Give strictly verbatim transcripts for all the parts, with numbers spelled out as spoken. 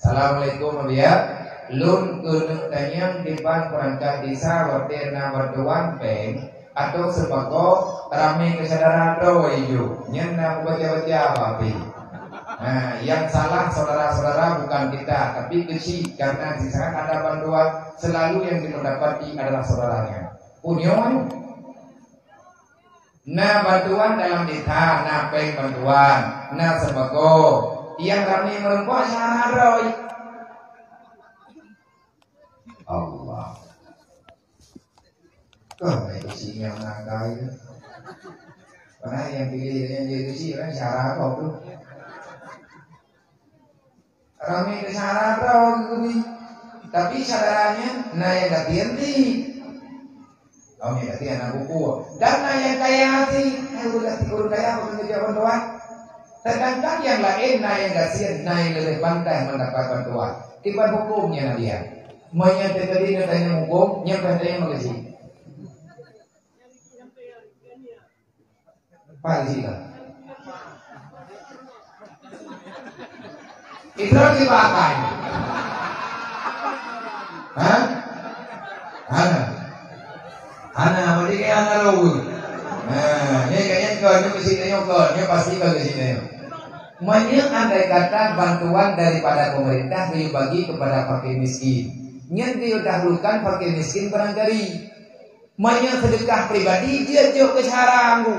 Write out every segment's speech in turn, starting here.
Assalamualaikum, Abiya. Lôn keuneuk tanyong diban peurangkat desa watèe na bantuan péng atau sembako ramé keu syedara droe ju. Nyan na meubaca-baca apa pi? Ha, yang salah saudara-saudara bukan kita, tapi keuchik, karena di sana ada bantuan, selalu yang dimendapati adalah saudaranya. Punyoi. Na bantuan dalam desa, na péng bantuan, na sembako. Nyang ramé meureumpok syedara droe. Allah. Kah mai keuchik nyang nakai tu. Padahai nyang piléh nyang jadi keuchik kan syedara kok tu. Ramé keu syedara droe geubi. Tapi syedara nyan na nyang gasien ti. Oh, nyang gasien aneuk buku. Dan na nyang kaya ti. Hai, ureueng gasien, ureueng kaya bukan kerja bantuan. Sedangkan yang lain na nyang gasien, na nyang leubeh pantas mendapat bantuan. Kiban huköm nyan, Abiya. Meunyoe teukeudi neutanyong huköm, nyan payah tanyong bak keuchik. Pak Zila. Itu dipakai. Hah? Hana. Hana, berarti kayak hana roh. Nah, ini kayaknya kau, ini mesti tanya kau, ini pasti kau di sini. Meunyoe andai kata bantuan daripada pemerintah geuyue bagi kepada fakir miskin, nyan geuyue dahulukan fakir miskin barangkali. Meunyoe seudeukah pribadi jeuet jok keu syedara anggô,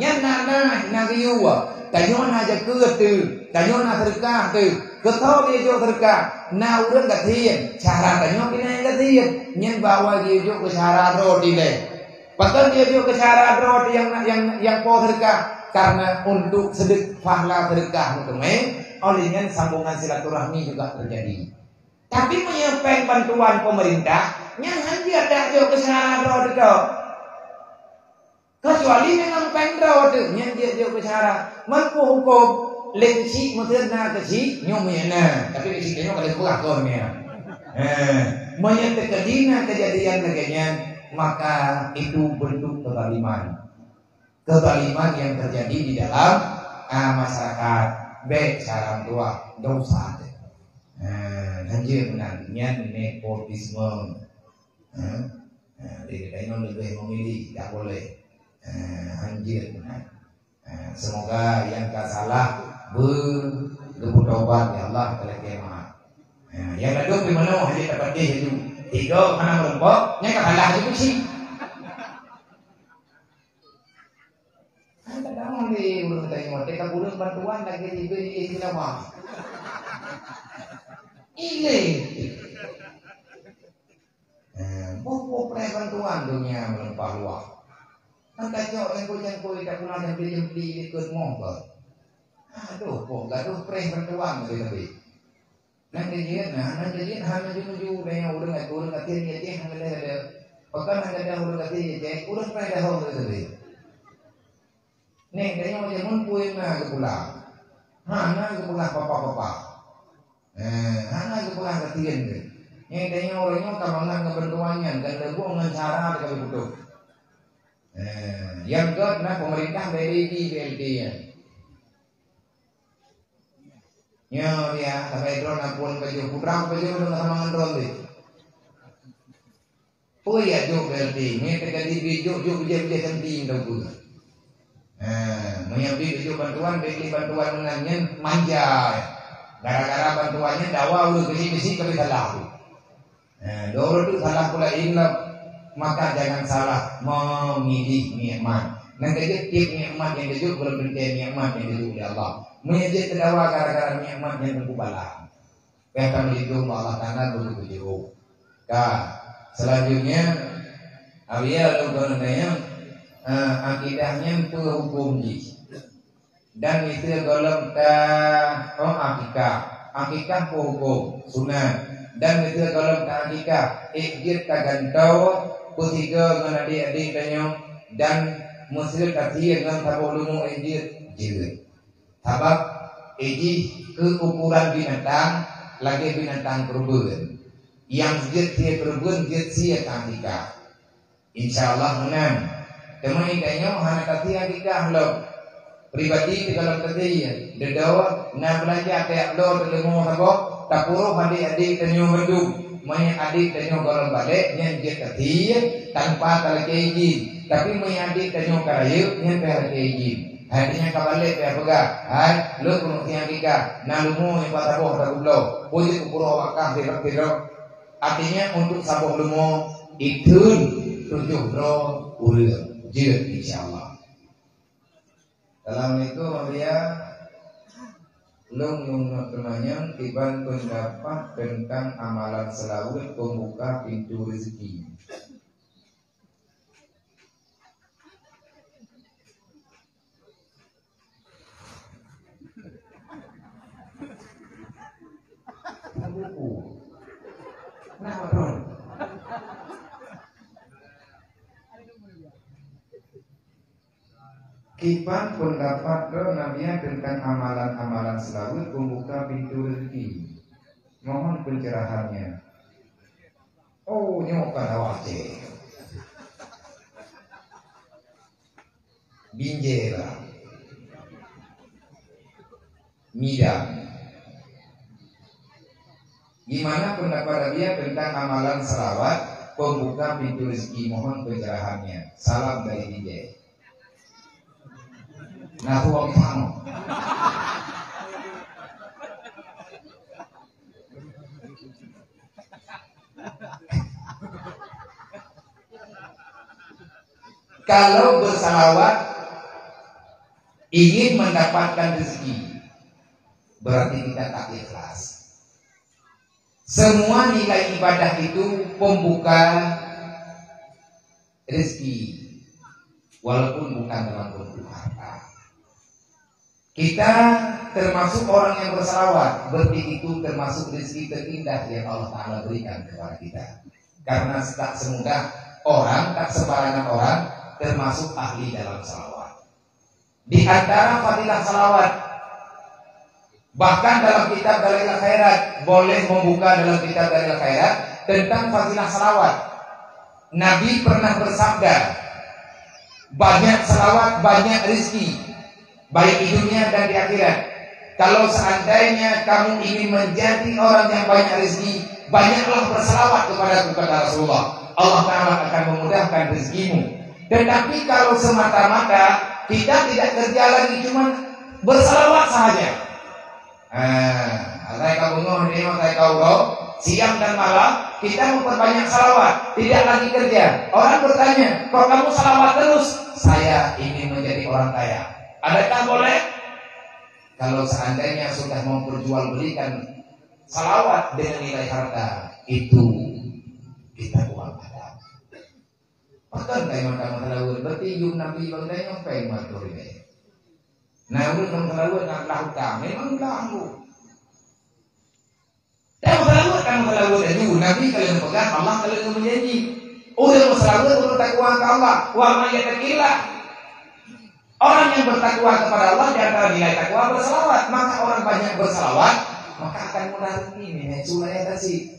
nyan na, na, na geuyue. Tanyoe na jakeuet teuh, tanyoe na seudeukah teuh. Keu soe geuyue jok seudeukah? Na ureueng gasien, syedara tanyoe pih na nyang gasien. Nyan bahwa geuyue jok keu syedara droe dilèe. Pakon geuyue jok keu syedara droe nyang, nyang, nyang po seudeukah? Karena untuk sedek-, pahala seudeukah meuteumé, oleh nyan sambungan silaturahmi juga terjadi. Tapi meunyoe péng bantuan pemerintah, nyan han jeuet dak jok keu syedara droe teuh. Kecuali memang péng droe teuh, nyan jeuet jok keu syedara. Meunyoe huköm, lé keuchik meuteun na keuchik, nyoe meunan. Tapi keuchik nyoe ka lheueh peugah kon nyan. Eh, meunyoe teukeudi na keujadian lagèe nyan, maka itu bentuk kezaliman. Kezaliman yang terjadi di dalam, ah, masyarakat. Bèk syedara meutuah, dosa teuh. Ah, han jeuet meunan, nyan nepotisme. Ha? Ha, jadi, tanyoe leubeh memilih, tak boleh. Ha, han jeuet meunan. Ha, semoga nyang ka salah beu-, geupeutobat lé Allah, talakèe meu'ah. Ha, nyang ladôm di manoe han jeuet tapatéh laju. Tiga hana meureumpok, nyang ka salah laju keuchik. Kan tak tahu ni ureueng tanya, teuka ureueng bantuan lagi tiga di Islam. Ilé. Eh, boh-boh preh bantuan donya meulimpah luwah. Kan tacok nyang koi-nyang koi, tapula nyang bli-bli likot moh beuh. Aduh, boh gadoh preh bantuan leubeh-leubeh. Nyan jeuet, nah, nyan jeuet hana ju-ju, tanyoe ureueng, ureueng gasien, gasien hana lé ada. Pakon hana ada ureueng gasien, ureueng preh dahong leubeh-leubeh. Nèk, tanyoe jameun peue na geupeugah. Hana geupeugah papa-papa. Eh, hana geupeugah gasien teuh. Nèk, tanyoe uroe nyoe ka mangat ngon bantuan nyan, dan leumbong ngon cara teuka geupeutôh. Eh, nyang gèt na pemerintah beri di B L T nyan. Nyoe dia, sampai droe na pun baju putra, baju droe sama ngon droe teuh. Peue ya jok berarti? Nyan teuka jibri jok, jok bijèh-bijèh senti meunan peue. Ha, meunyoe bri jok bantuan, bri bantuan meunan nyan manja. Gara-gara bantuan nyan dawa ureueng bisi-bisi ka salah tu. Ha, dua ureueng tu salah pula ingat, maka jangan salah memilih nikmat. Nyan ka jeuet tiep nikmat nyang jok belom teuntèe nikmat nyang jok lé Allah. Meunyoe jeuet teudawa gara-gara nikmat nyan teungku bala. Payah tameulindong bak Allah Taala beutôi-beutôi. Ka, selanjutnya, Abiya lôn keuneuk tanyong, eh, akidah nyan peue huköm jih? Dan miseue gohlom ta, oh, akikah. Akikah peue huköm? Sunat. Dan miseue gohlom ta akikah, ék jeuet tagantoe peusigoe ngon adék-adék tanyoe, dan miseue tasie ngon saboh leumo ék jeuet? Jeuet. Sabab, eh, jih keu ukuran binatang, lagèe binatang keureubeuen. Nyang jeuet sie keureubeuen, jeuet sie ka akikah. Insya Allah meunan. Teuma tanyoe hana tasie akikah lom. Pribadi teuka lom tasie, deudeuh, na beulanja tajak bloe teuh leumo saboh, Tapuroh adék-adék tanyoe bandum, meunyo adék tanyoe gohlom balek, nyan jeuet ka tiek tanpa talakée idin. Tapi meunyo adék tanyoe ka rayeuk, nyan payah lakée idin. Hai, tanyoe ka balek payah peugah, "Hai, lôn keuneuk tiang akikah, na leumo nyang pat saboh ata kubloe, peue jeuet kupuroh awak kah sidroe-sidroe." Artinya, untuk saboh leumo, itheun tujoh droe ureuëng. Jeuet, insya Allah. Assalamualaikum, Abuya. Lôn, lôn nyoe teumanyong kiban peundapat teuntang amalan seulaweuet peumbuka pintoe rezeki. Nah, betul. Kiban peundapat droeneuh teuntang amalan-amalan seulaweuet peumbuka pintoe rezeki? Mohon pencerahannya. Oh, nyoe ka dakwah cék. Binjai lah. Midang. Gimana pendapat Abuya tentang amalan salawat pembuka pintu rezeki? Mohon pencerahannya. Salam dari Binjai. Nah, aku orang Pahang. Kalau bersalawat ingin mendapatkan rezeki, berarti kita tak ikhlas. Semua nilai ibadah itu pembuka rezeki, walaupun bukan dalam bentuk harta. Kita termasuk orang yang bersalawat, berarti itu termasuk rezeki terindah yang Allah Ta'ala berikan kepada kita. Karena tak semudah orang, tak sembarangan orang termasuk ahli dalam salawat. Di antara fadilah salawat, bahkan dalam kitab Dalail Khairat, boleh membuka dalam kitab Dalail Khairat tentang fadilah salawat. Nabi pernah bersabda, "Banyak salawat, banyak rezeki, baik di dunia dan di akhirat. Kalau seandainya kamu ingin menjadi orang yang banyak rezeki, banyaklah bersalawat kepadaku," kata Rasulullah. Allah Ta'ala akan memudahkan rezekimu. Tetapi kalau semata-mata kita tidak kerja lagi, cuma bersalawat sahaja. Ah, asai ka beungoh, asai ka uroe, siang dan malam kita memperbanyak salawat, tidak lagi kerja. Orang bertanya, "Kok kamu salawat terus?" "Saya ingin menjadi orang kaya." Adakah boleh? Kalau seandainya sudah memperjualbelikan salawat dengan nilai harta, itu kita kurang adab. Pakon kamoe tameusalaweuet, berarti yum Nabi bak geutanyoe péng meuatur ilée. Nah, ureuëng tameusalaweuet na blah utang, memang blah bu. Tameusalaweuet, tameusalaweuet laju, Nabi ka lheueh peugah, Allah ka lheueh meujanji. Ureuëng meusalaweuet ureuëng takwa keu Allah, wa may yattaqillah. Orang yang bertakwa kepada Allah, di antara nilai takwa bersalawat. Maka orang banyak bersalawat, maka akan mudah rezeki. Ini surah Yasin.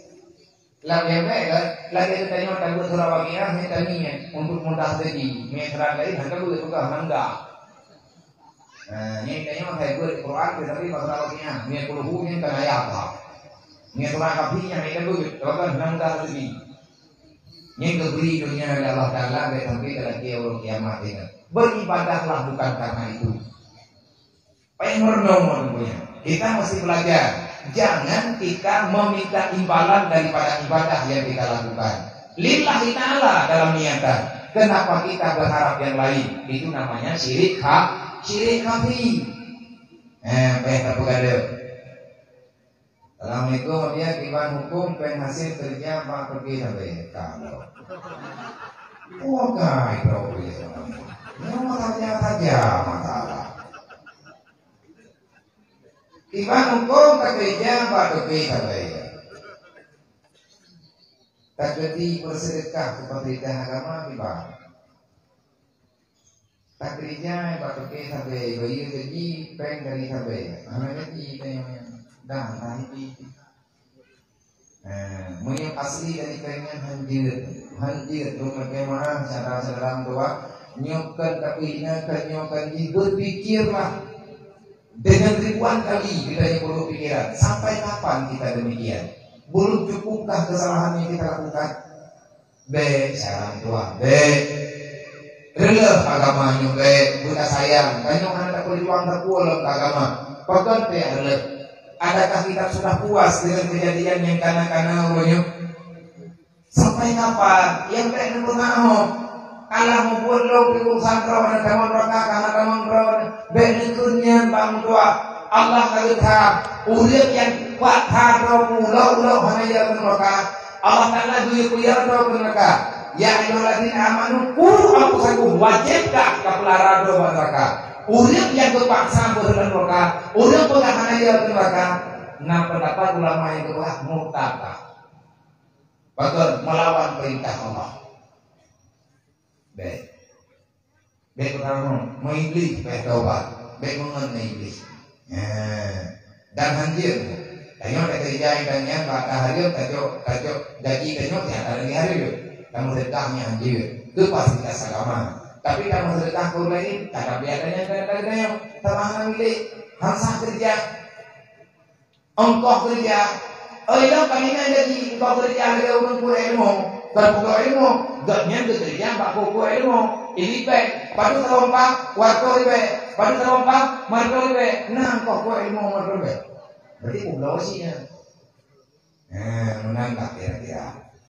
Lam nyang bèk kan, lagèe geutanyoe tabeuet surah Waqiah, nyan tangieng untuk mudah teuji. Meutra laén hana beuet peugah nangga. Nah, nyan tanyoe hai beuet Quran, tetapi bak surah Waqiah, nyan puluh nyan kan ayat dah. Nyan surah Kahfi nyan hai beuet, peugah nangga teuji. Nyan geubri donya lé Allah Taala, bèk sampai talakèe uroe kiamat nyan. Beribadahlah bukan karena itu. Payah meureunoe, kita mesti belajar. Jangan kita meminta imbalan daripada ibadah yang kita lakukan. Lillahi ta'ala dalam niatan. Kenapa kita berharap yang lain? Itu namanya syirik kha-, syirik khafi. Eh, payah tapeugadeuh. Assalamualaikum, ya, kiban huköm péng hasil keureuja bak toke sabe? Ka lom. Oh, ka, itu boleh. Nyoe saja-saja masalah. Kiban huköm takeureuja bak toke sabe? Takeuti bersedekah keu pemerintah agama kiban? Takeureuja bak toke sabe, bayeue gaji péng dari sabe. Hana gaji péng nyan. Dah, dah gaji. Nah, meunyoe asli dari péng nyan hanjeuet, hanjeuet, rumoh jamaah, syedara-syedara meutuwah, nyoe kon tapeuhina, kon nyoe kon jih, berpikirlah. Dengan ribuan kali kita nyepuluh pikiran, sampai kapan kita demikian? Belum cukupkah kesalahan yang kita lakukan? Bék, sekarang tua, bék. Reuloh agama nyoe bék, buta sayang. Tanyoe hana tapeujuang sapeue lom agama. Pakon payah reuloh? Adakah kita sudah puas dengan kejadian yang kana-kana uroe nyoe? Sampai kapan? Nyang bék neupeugah, alah mubuet lom di urusan droe, na tamong neraka, ka na tamong droe. Bék neukheun nyan bak meutuah. Allah ka geutham, ureuëng nyang kuat that droe ulok-ulok hana yö keu neraka. Allah Taala geuyue peuyö droe keu neraka. Ya ayyuhallazina amanu qu anfusakum, wajéb that tapeulara droe bak neraka. Ureuëng nyang geupaksa beuheulan neraka, ureuëng peugah hana yö keu neraka, na peundapat ulama nyang geupeugah murtad. Pakon? Meulawan peurintah Allah. Bék. Bék peugah, "Meu Iblih, bék taubat." Bék meungon meu Iblih. Nah, dan hanjeuet. Tanyoe takeureuja dan nyan bak hareuem, tajok, tajok gaji tanyoe nyang ada di hareuem. Tameuseudekah nyan hanjeuet. Keu fasilitas agama. Tapi tameuseudekah keu ureuëng laén, ka tabiat tanyoe, ka tabiat tanyoe. Tamah hana milék. Hansa keureuja. Ongkoh keureuja. Oi, lôn ka ingat lagi, ongkoh keureuja lagèe ureueng peue ilmu. Kon peue ilmu, gobnyan geukeureuja bak peue-peue ilmu. Ilipèe, padub saboh pah, dua reutôh ribèe. Padub saboh pah, lima reutôh ribèe. Nah, ongkoh peue ilmu lima reutôh ribèe. Berarti peubloe cit nyan. Nah, meunan lah kira-kira.